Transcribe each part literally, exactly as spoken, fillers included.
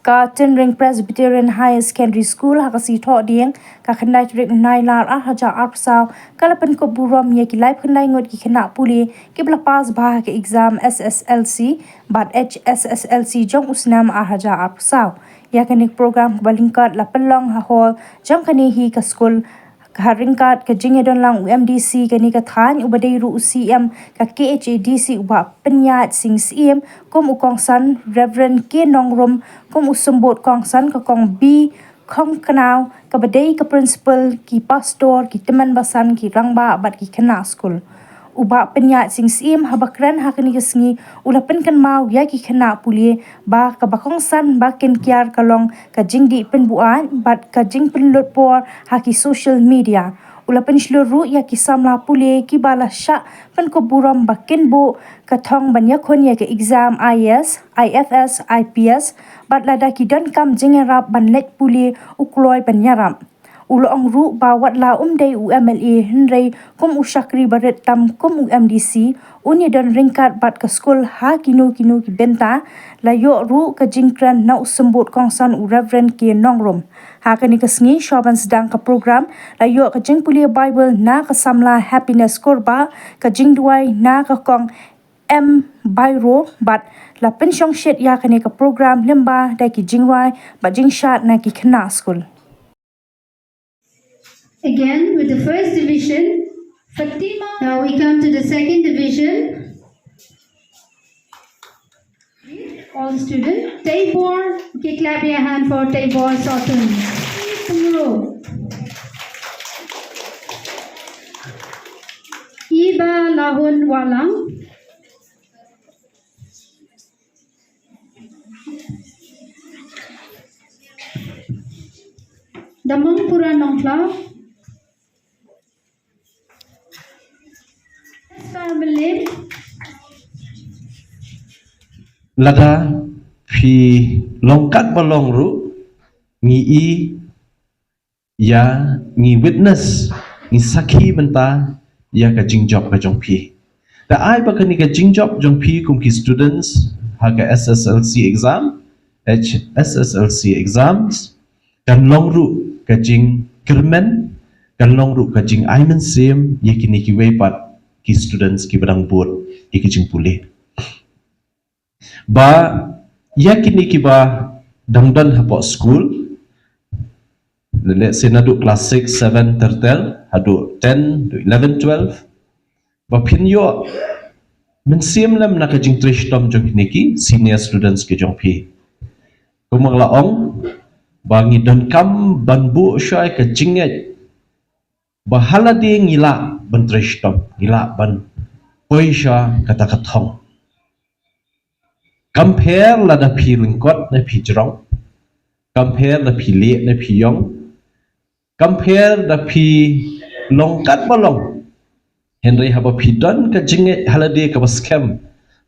Ka Tynring Presbyterian Higher Secondary School ha ka sngi Thohdieng, ka khyndai tarik u Nailar ar hajar arphew saw, ka la pynkup burom ïa ki laiphew khyndai ngut ki khynnah pule kiba la pass bha ha ka exam S S L C bad H S S L C jong u snem ar hajar arphew saw. Ïa kane ka program kaba lyngkot la pynlong ha hall jong kane hi ka skul, ha ryngkat ka jingïadonlang u M D C kane ka thaiñ uba dei ruh u C M ka K H A D C u Bah Pynïaid Sing Syiem, kum u kongsan, Reverend K Nongrum kum u symbud kongsan, ka Kong B Khongknaw kaba dei ka principal, ki pastor, ki tymmen basan, ki rangbah bad ki khynnah skul. U Bah Pynïaid Sing Syiem haba kren ha kane ka sngi u la pynkynmaw ïa ki khynnah pule ba kaba kongsan ba kin kiar ka long ka jingdih pynbuaid bad ka jingpynlut por ha ki social media. U la pynshlur ruh ïa ki samla pule kiba la shah pynkup burom ba kin buh ka thong ban ïakhun ïa ka exam I A S, I F S, I P S, bad lada ki donkam jingïarap ban leit pule u kloi ban ïarap. U la ong ruh ba wat la um dei u M L A hynrei kum u shakri barit tam kum u M D C, un ïadon ryngkat bad ka skul ha kino kino ki bynta. La ïoh ruh ka jingkren na u symbud kongsan u Reverend K Nongrum. Ha kane ka sngi shuwa ban sdang ka program, la ïoh ka jingpule Bible na ka samla Happiness Kurbah, ka jingduwai na ka Kong M Bairo bad la pynshongshit ïa kane ka program lyngba da ki jingrwai bad jingshad na ki khynnah skul. Again, with the first division, Fatima. Now we come to the second division. All students. Teibor, okay, clap your hand for Teibor Sotun. Pumro. Iba Lahun Walang. Damangpura Nongkhlaw. Esther Melim. Lada phi long kat ba long ruh, ngi i ïa, ngi witness, ngi sakhi mynta ïa ka jingjop ka jong phi. Te ai ba kane ka jingjop jong phi kum ki students ha ka S S L C exam, H S S L C exams, kan long ruh ka jingkyrmen, kan long ruh ka jingai mynsiem ïa kine kiwei pat ki students kiba dang bud ïa ki jingpule. Ba ïa kine kiba dang don hapoh skul, let's say naduh class six, seven, ter ter, haduh ten, haduh eleven, twelve, ba phin ïoh mynsiem lem na ka jingtrei shitom jong kine ki senior students ki jong phi. Kumba la ong, ba ngi donkam ban buh shai ka jingngeit ba ha lade ngi lah ban trei shitom, ngi lah ban poi sha kata ka thong. Kam pher lada phi lyngkot ne phi jrong, kam pher lada phi lieh ne phi ïong, kam pher lada phi long kat ba long. Hynrei haba phi don ka jingngeit ha lade kaba skhem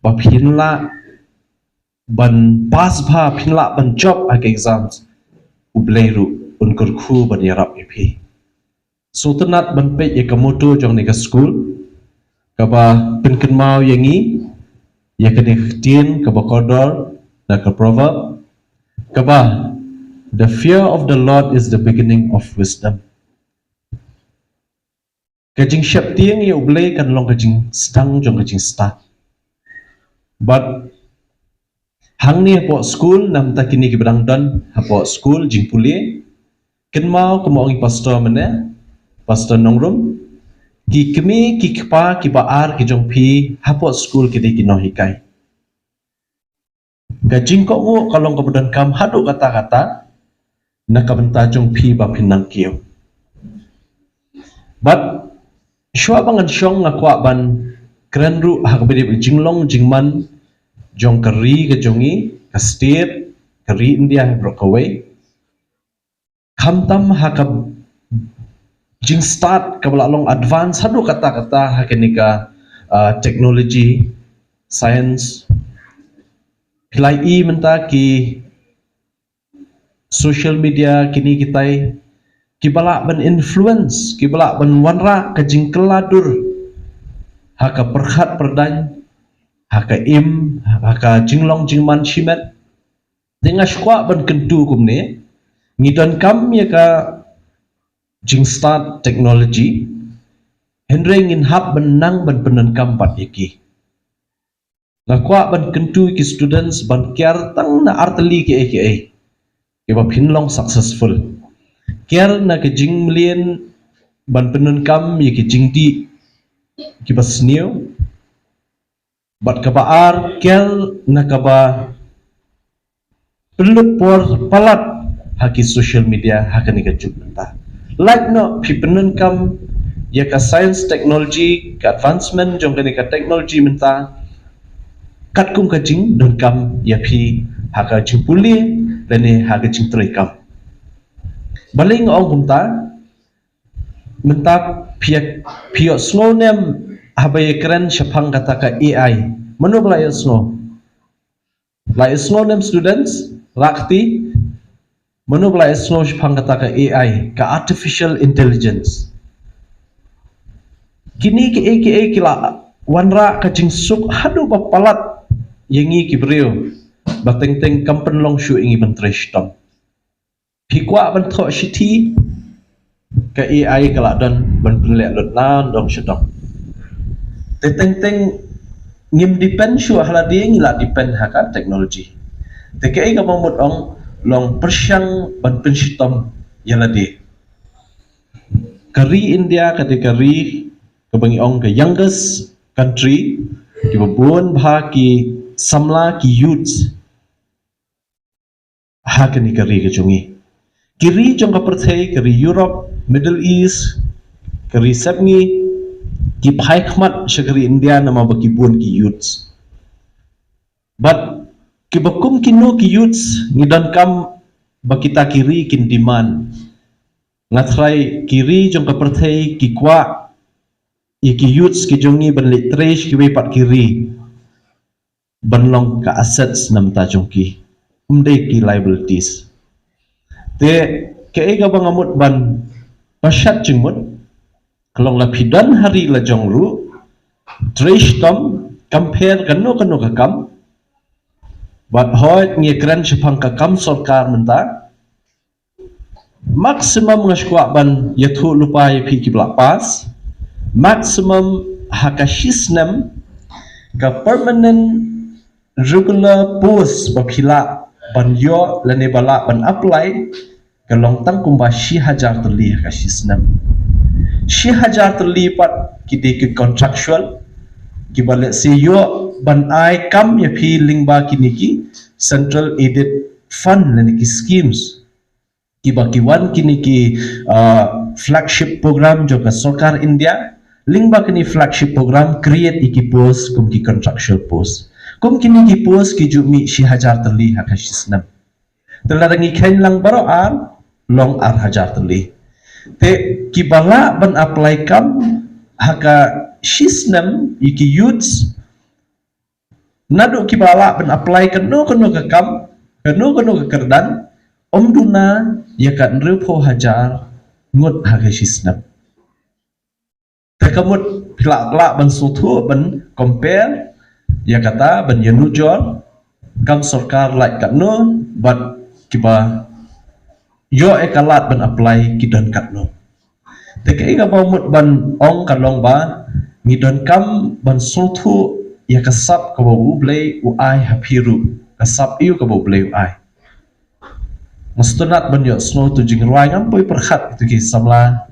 ba phin lah ban pass bha, phin lah ban jop ha ka exams, U Blei ruh un kyrkhu ban ïarap ïa phi. Sngewtynnat ban peit ïa ka motto jong kane ka skul, kaba pynkynmaw ïa ngi ïa kane ka ktien kaba kordor na ka proverb, kaba, "The fear of the Lord is the beginning of wisdom." Ka jingsheptieng ïa U Blei kan long ka jingsdang jong ka jingstad. Bad hangne hapoh skul, namar kine kiba dang don hapoh skul jingpule, kynmaw kumba ong i pastor mynne, Pastor Nongrum, ki kmie ki kpa kiba ar ki jong phi hapoh skul ki dei ki nonghikai. Ka jingkohnguh ka long kaba donkam haduh katta katta na ka bynta jong phi ba phin nang kiew. Bad shuwa ba ngan shong, nga kwah ban kren ruh ha kaba ïadei bad jinglong jingman jong ka ri ka jong ngi, ka state, ka ri India hi baroh kawei. Khamtam ha ka jingstad kaba la long advance haduh katta katta ha kane ka, ah, technology, science. Phi la i mynta ki social media, kine kitai kiba lah ban influence, kiba lah ban wanrah ka jingkylla dur ha ka pyrkhat pyrdaiñ, ha ka im, ha ka jinglong jingman shimet. Te Nga sngewkwah ban kyntu kumne, ngi donkam ïa ka jingstad technology, hynrei ngin hap ban nang ban pyndonkam pat ïa ki. Nga kwah ban kyntu ïa ki students ban kiar tang na artylli kiei kiei kiba phin long successful. Kiar na ka jingmlien ban pyndonkam ïa ki jingdih kiba sniew. Bad kaba ar, kiar na kaba pynlut por palat ha ki social media ha kane ka juk mynta. Lait noh phi pyndonkam ïa ka science technology, ka advancement jong kane ka technology mynta, katkum ka jingdonkam ïa phi ha ka jingpule lane ha ka jingtrei kam. Balei nga ong kumta? Mynta phi ïohsngew ne em haba ïakren shaphang kata ka A I? Mano ba la ïohsngew? La ïohsngew ne em students? Rakti. Mano ba la ïohsngew shaphang kata ka A I, ka artificial intelligence? Kine kiei kiei ki la wanrah ka jingsuk haduh ba palat ïa ngi ki briew, ba teng teng kam pynlong shuh ïa ngi ban trei shitom. Phi kwah ban thoh shithi, ka A I ka la don ban pynleh lut na dong sha dong. Te teng teng ngim depend shuh ha lade, ngi la depend ha ka technology. Te kaei kaba mut ong, long pyrshang ban pynshitom ïa lade. Ka ri India ka dei ka ri kaba ngi ong ka youngest country, kiba bun bha ki samla, ki youths ha kane ka ri ka jong ngi. Ki ri jong ka pyrthei, ka ri Europe, Middle East, ka ri sepngi, ki phai khmat sha ka ri India namar ba ki bun ki youths. Bad kiba kum kino ki youths ngi donkam ba kita ki ri kin demand. Nga tharai ki ri jong ka pyrthei ki kwah ïa ki youths ki jong ngi ban leit trei sha kiwei pat ki ri ban long ka assets na bynta jong ki, ym dei ki liabilities. Te kaei kaba nga mut ban pashat jingmut, ka long la phi don ha ri la jong ruh, trei shitom, compare kano kano ka kam. Bad hooid ngi kren shaphang ka kam sorkar mynta, maximum nga sngewkwah ban ïathuh lypa ïa phi kiba la pass, maximum ha ka shisnem ka permanent regular post ba phi lah ban ïoh lane ba lah ban apply ka long tang kumba shi hajar tylli ha ka shisnem. Shi hajar tylli pat ki dei ki contractual, kiba lehse ïoh ban ai kam ïa phi lyngba kine ki central aided fund lane ki schemes. Kiba ki wan kine ki, ah, flagship program jong ka sorkar India, lyngba kine flagship program create ïa ki post kum ki contractual post. Kum kine ki post ki ju mih shi hajar tylli ha ka shisnem. Te lada ngi kheiñ lang baroh ar, long ar hajar tylli. Te kiba lah ban apply kam ha ka shisnem ïa ki youths, naduh kiba lah ban apply kano kano ka kam, kano kano ka kyrdan, ym duna ïa ka hynriewphew hajar ngut ha ka shisnem. Te ka mut phi lah, lah ban sngewthuh ban compare ïa kata, ban ïanujor kam sorkar lait katno bad kiba ïoh ïa ka lad ban apply ki don katno. Te kaei kaba mut ban ong ka long ba ngi donkam ban sngewthuh ïa ka sap kaba U Blei u ai ha phi ruh, ka sap aiu kaba U Blei u ai. Nga sngewtynnat ban ïohsngew tu jingrwai, ngam poi pyrkhat tu ki samla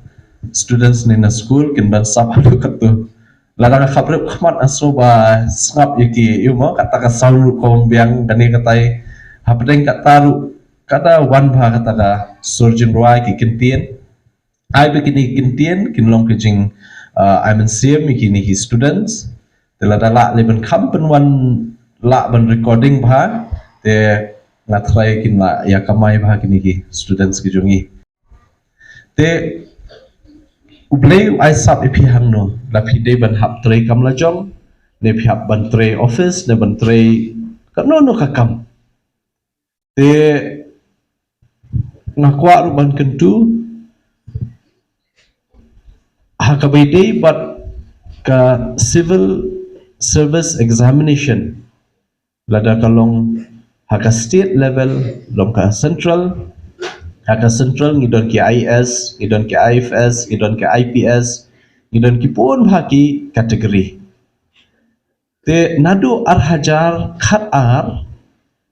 students ne na skul kin ban sap haduh katto. Lada nga khapdep khmat nga sngew ba sngap ïa ki, ïa mo, kata ka sound ruh ka ym biang, kane katai hapdeng kata ruh ka da wan bha kata ka sur jingrwai, ki kyntien. Ai ba kine ki kyntien kin long ka jing, ah, ai mynsiem ïa kine ki students. Te lada lah lei ban kham pynwan, lah ban recording bha, te nga tharai kin lah ïa kamai bha kine ki students ki jong ngi. Te U Blei u ai sap ïa phi hangno, la phi dei ban hap trei kam lajong ne phi hap ban trei office ne ban trei kano kano ka kam. Te nga kwah ruh ban kyntu ha kaba ïadei bad ka civil service examination, lada ka long Ha ka state level, long ka central, ha ka central ngi don ki I A S, ngi don ki I F S, ngi don ki I P S, ngi don ki pun bha ki category. Te naduh ar hajar khat ar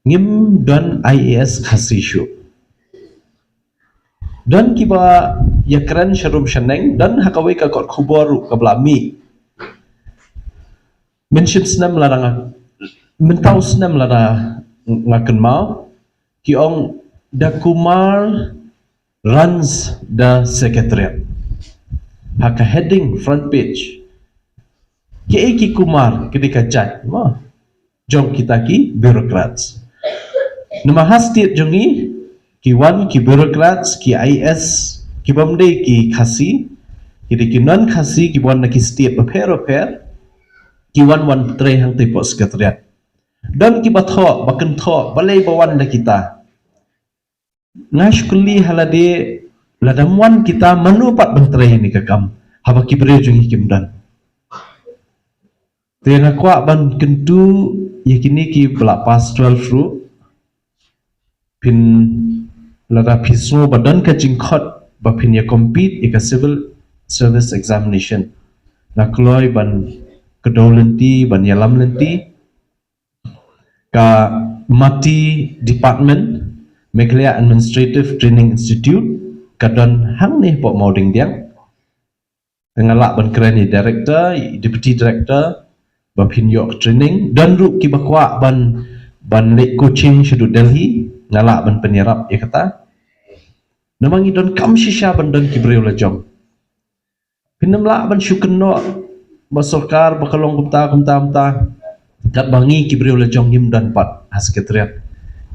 ngim don I A S Khasi shuh. Don kiba ïakren sharum shaneng, don ha kawei ka kot khubor ruh kaba la mih. Mynshim snem lada nga, mynta u snem lada nga kynmaw, ki ong the Kumar runs the secretariat. Ha ka heading front page. Kiei ki Kumar, ki dei ka jait, mo. Jong kita ki bureaucrats. Namar ha state jong ngi, ki wan ki bureaucrats, ki I A S, ki bym dei ki Khasi, ki dei ki non Khasi, ki wan na ki state bapher bapher, ki wan wan trei hangtei hapoh secretariat. Don kiba thoh, ba kynthoh, balei ba wan da kita. Nga shu kylli ha lade, lada ym wan kita, mano pat ban trei ïa kane ka kam, haba ki briew jong ngi kim don. Te nga kwah ban kyntu ïa kine kiba la pass twelve ruh, phin, lada phi sngew ba don ka jingkhot ba phin ïa compete ïa ka civil service examination, nga kloi ban kdew lynti, ban ïalam lynti. Ka MATI department, Meghalaya Administrative Training Institute, ka don hangne hapoh Mawdingdiang. Te nga lah ban kren ïa i director, i deputy director, ba phin ïoh training. Don ruh kiba kwah ban, ban leit coaching shaduh Delhi, nga lah ban pynïarap ïa kata. Namar ngi donkam shisha ban don ki briew lajong. Phin ym lah ban shu kynnoh ba sorkar ba ka long kumta, kumta, kumta, katba ngi ki briew lajong ngim don pat ha secretariat.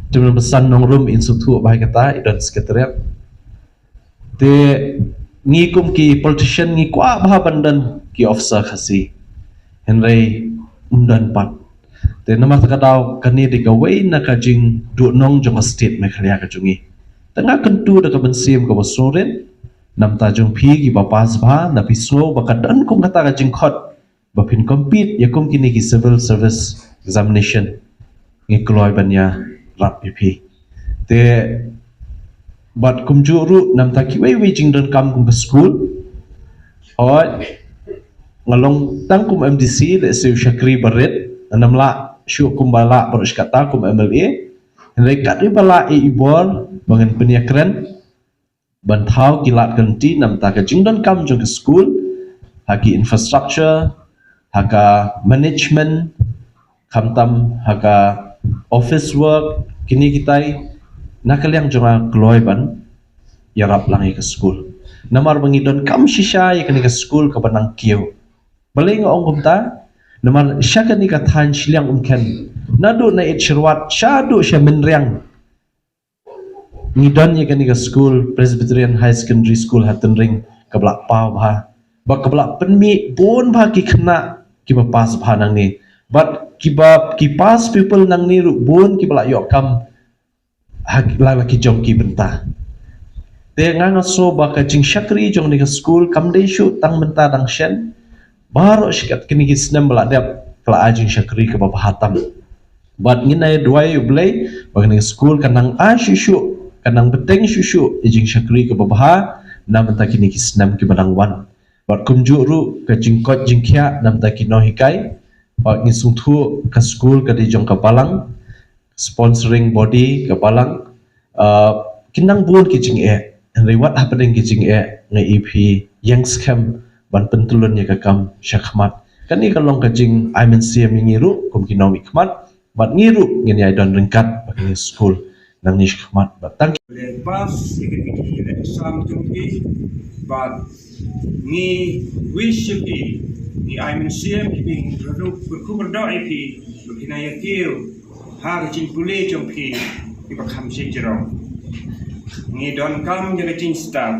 Te mynba san nongrum in sngewthuh ba ha kata i don secretariat. Te ngi kum ki politician ngi kwah bha ban don ki officer Khasi, hynrei ym don pat. Te namar kata ka daw kane dei kawei na ka jingduhnong jong ka state Meghalaya ka jong ngi. Te nga kyntu da ka mynsiem kaba sngewrit, namar jong phi kiba pass bha, lada phi sngew ba ka don kum kata ka jingkhot ba phin compete ïa kum kine ki civil service examination, ngi kloi ban ïarap ïa phi. Te bad kumjuh ruh namar kiwei wei jingdonkam kum ka skul. Hooid, nga long tang kum MDC, lehse u shakri barit, ngam lah shuh kumba lah baroh shi katta kum MLA. Hynrei kat ïa ba lah ïa i bor ba ngan pynïakren ban thaw ki lad ki lynti namar ka jingdonkam jong ka skul, ha ki infrastructure, ha ka management, khamtam ha ka office work, kine kitai, na ka liang jong nga kloi ban ïarap lang ïa ka skul. Namar ba ngi donkam shisha ïa kane ka skul kaba nang kiew. Balei nga ong kumta? Namar sha kane ka thaiñ shiliang Umkhen, naduh na Ïeit Syrwat shaduh sha Mynriang, ngi don ïa kane ka skul, Presbyterian High Secondary School ha Tynring, kaba la paw bha, bad kaba la pynmih bun bha ki khynnah kiba pass bha nangne. Bad kiba, ki pass pupil nangne ruh bun kiba la ïoh kam ha la, la ki jong ki bynta. Te nga nga sngew ba ka jingshakri jong kane ka skul kam dei shuh tang mynta dang shen. Baroh shi katto kine ki snem ba la dep, ka la ai jingshakri kaba bha tam. Bad ngin ïa duwai ïa U Blei ba kane ka skul kan nang ai shuh shuh, kan nang bteng shuh shuh ïa jingshakri kaba bha na bynta kine ki snem kiba dang wan. Bad kumjuh ruh ka jingkoit jingkhiah na bynta ki nonghikai. Bad ngi sngewthuh ka skul ka dei jong ka balang, sponsoring body ka balang. Uh, kin nang bun ki jingeh, hynrei wat hapdeng ki jingeh nga ïohi phi ïeng skhem ban pyntyllun ïa ka kam sha khmat. Kane ka long ka jingai mynsiem ïa ngi ruh kum ki nongmihkhmat, bad ngi ruh ngin ïai don ryngkat bad kane ka skul nangne sha khmat. Bad tang ki leh pass ïa kine ki leh exam jong ki, bad ngi wish ïa phi, ngi ai mynsiem ïa phi, ngi kyrkhu kyrdoh ïa phi ba phin ïa kiew ha ka jingpule jong phi kiba kham shynrang. Ngi donkam ïa ka jingstad,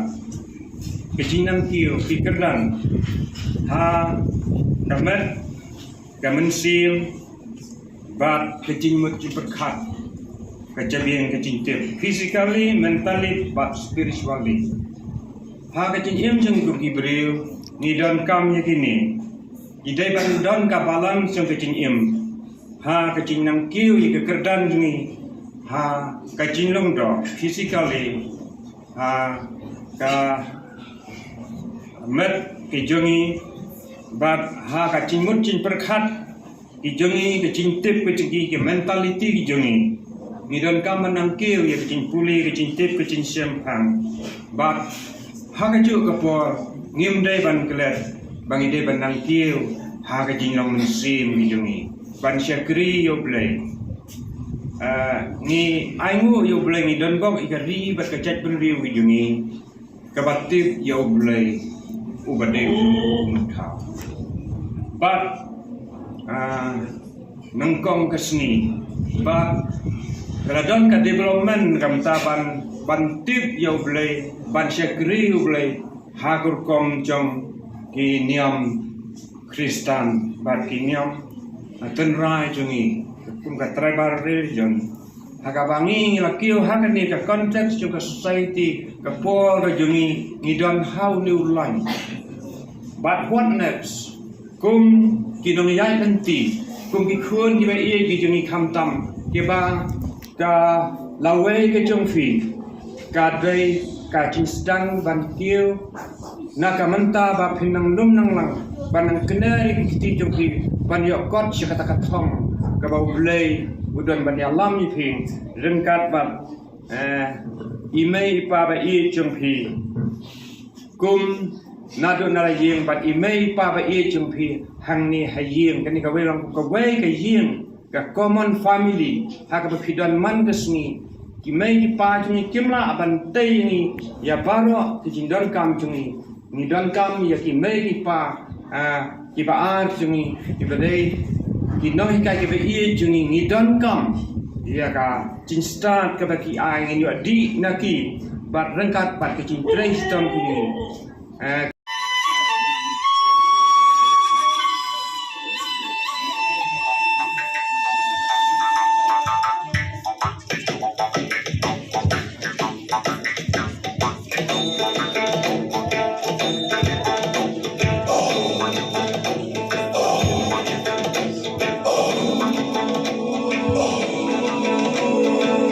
ka jingnang kiew, ki kyrdan ha ka met, ka mynsiem, bad ka jingmut jingpyrkhat, ka jabieng ka jingtip, physically, mentally bad spiritually. Ha ka jingim jong ngi kum ki briew, ngi donkam ïa kine. Ngi dei ban don ka balance jong ka jingim. Ha ka jingnang kiew ïa ka kyrdan jong ngi, ha ka jinglong doh physically, ha ka met ki jong ngi, bad ha ka jingmut jingpyrkhat ki jong ngi, ka jingtip ka jong ngi, ka mentality ki jong ngi. Ngi donkam ban nang kiew ïa ka jingpule, ka jingtip, ka jingshemphang. Bad ha kajuh ka por ngim dei ban klet ba ngi dei ban nang kiew ha ka jinglong mynsiem ki jong ngi ban shakri ïa U Blei. Ah, ngi ainguh ïa U Blei, ngi don bok ïa ka ri bad ka jaitbynriew ki jong ngi kaba tip ïa U Blei uba dei U Myntoi. Bad, ah, nyngkong ka sngi, bad ka la don ka development, kumta ban, ban tip ïa U Blei, ban shakri U Blei ha ka rukom jong ki niam Khristan bad ki niam, ah, tynrai jong ngi kum ka tribal religion. Ha kaba ngi la kiew ha kane ka context jong ka society, ka por ka jong ngi, ngi don ha une u lain. But what next? Kum ki nongïaid lynti, kum ki khun kiba ïeit ki jong ngi, khamtam kiba ka lawei ka jong phi ka dei ka jingsdang ban kiew na ka mynta ba phin nang lum nang lang ban nang kner ïa ki kti jong phi ban ïoh kot sha kata ka thong kaba U Blei u don ban ïalam ïa phi, ryngkat bad, eh, i mei i pa ba ïeit jong phi. Kum naduh na la ïing bad i mei i pa ba ïeit jong phi hangne ha ïing, kane kawei long kawei ka ïing, ka common family ha kaba phi don man ka sngi. Ki mei ki pa jong ngi kim lah ban tei ïa ngi ïa baroh ki jingdonkam jong ngi. Ngi donkam ïa ki mei ki pa, ah, kiba ar jong ngi, kiba dei ki nonghikai kiba ïeit jong ngi. Ngi donkam ïa ka jingstad kaba ki ai, ngin ïoh dih na ki bad ryngkat bad ka jingtrei shitom ki jong ngi. Eh,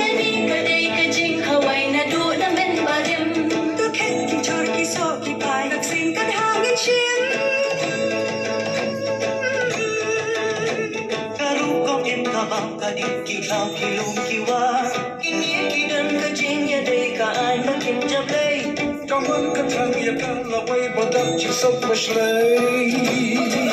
Kane ka dei ka jinghawai naduh na mynbarim. To khet ki jhur ki soh ki pai, ka ksing ka dha ngin shim. Ka rukom im ka bam ka dih ki khlaw ki lum ki war. Kine ki don ka jingïadei ka aiñ ba kim jam dei. Ka mon ka thrang ïa ka lawei ba dap jingshong ba shlei.